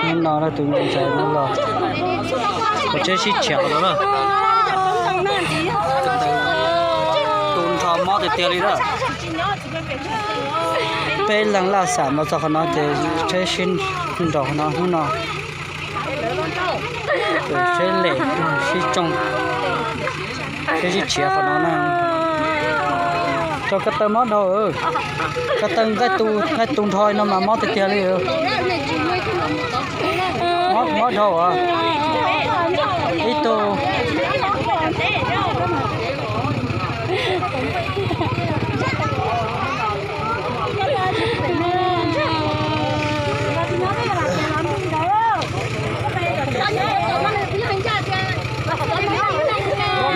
Hnub no tus me ntxhais no los, kuv tsheb sib tshiav no na. Tu nrho mob tiag tiag li na. Peb leeg laj xam los txog qhov no ces tsheb sib nrog no hnub no. Tsheb lem sib tsoo, tsheb sib tshiav qhov no na. Rau ko taw mob dhau, ko taw nqaij tu nrho no mas mob tiag tiag li. Mob dhau. Ib tug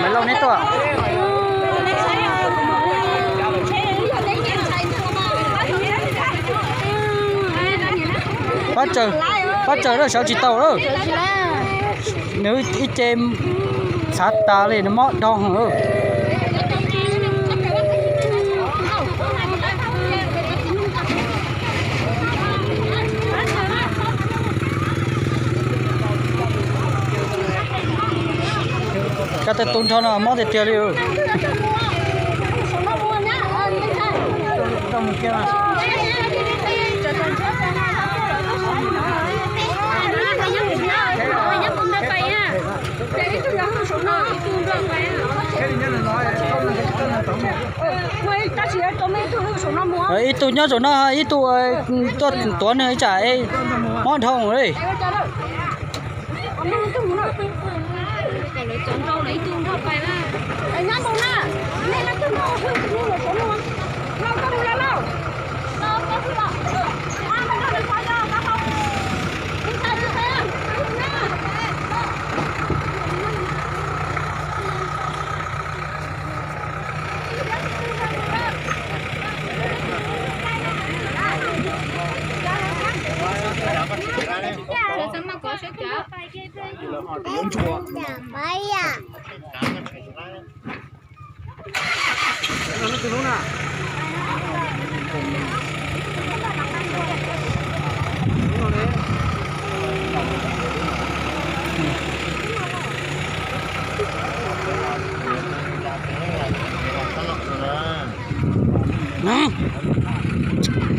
Maiv Lauj neb tuaj. Pab tsaws, pab tsaws lawm, sawv tsis tau lawm. Nws ib ce txhav tas li, nws mob dhau lawm. Ko taw tu nrho no mob tiag tiag li. Ib tug nyob saum no, ib tug tuav nws ib tsam mob dhau li.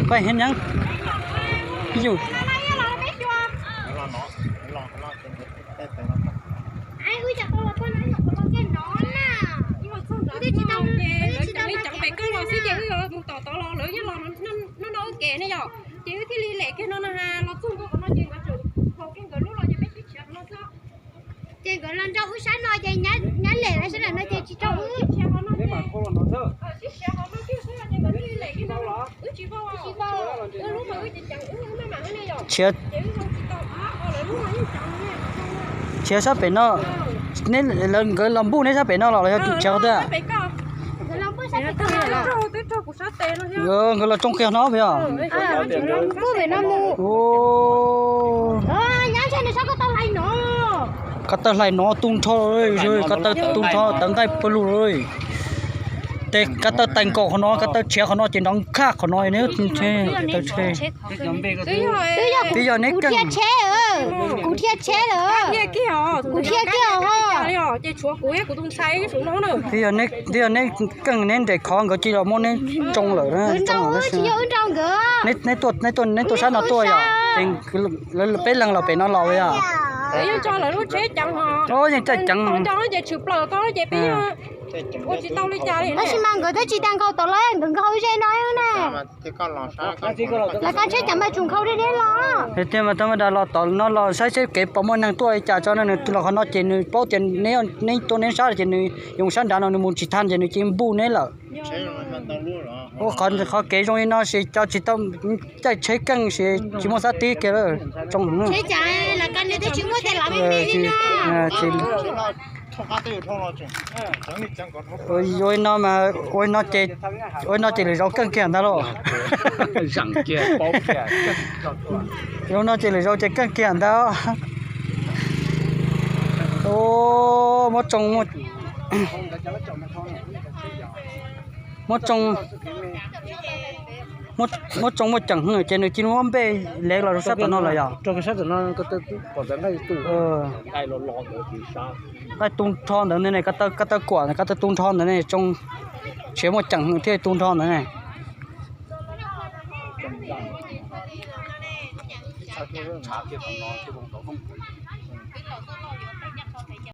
Koj heev nyob yus. Wb cov pem koj los xwb ces wb yuav mus tom tod los lawv nyob los no no wb ke ne yom, ces wb thiaj li lem kiag no na ha los txog ntua qhov no ces nkawd tseem haus kiag nkawd lub los ces peb sib tshiav qhov no xwb. Ces nkawd los nrog wb sab no ces nyab lem lawv sab nram no ces tsis nrog wb. Tshiav sab pem no, neb lawv nkawd los npuj neb sab pem no los yog tshiav qhov twg? Nkawd los tsoo kiag no puas yog? Ko taw hlais no tu nrho, ko taw tu nrho tawv nqaij pawg lug li. Ces ko taw tais nkaus qhov no, ko taw tshiav qhov no ces nrov nkhaj qhov no ne. Twb yog neb keej, kuv dhia tsheb lawm, kuv dhia kiag os. Twb yog neb keej, neb nres khov nkawd cia li los muab neb tsoo lawm. Neb tuaj, neb tuaj sab no tuaj yom? Ces peb leeg los pem no los yom? Yeej caij ceev. Tab sis mas nkawd twb tsis tau nkaus tom lawv, nkawd nkaus ze no na. Lawv kab tsheb cas mas tsuas nkaus deb deb los. Tiag mas tau mas das los tom no los saib seb kev puas muaj neeg tuaj li cas tso no, nws los qhov no ces nws paub tias neb tuaj neb sab ces nws yoo sab nrad no nws mus tsis tag ces nws cia li npuj neb lawm. Ua qhov, qhov kev zoo li no ces cov tsis tau caij tsheb keej ces tsis muaj xab tib kiag lawm. Tsoo heev. Ua li no mas, ua li no ces lwm zaus keej kiag ntag lauj. Ua li no ces lwm zaus ces keej kiag ntag. Muab tsoo, muab tsoo. Muab tsoo muaj ceem ces nws cia li muab npej lev los rau sab tom no lawm yog? Nqaij tu nrho ntawd ne, ko taw tu nrho ntawd ne, tsoo tshiav muaj ceem thiaj tu nrho ntawd ne.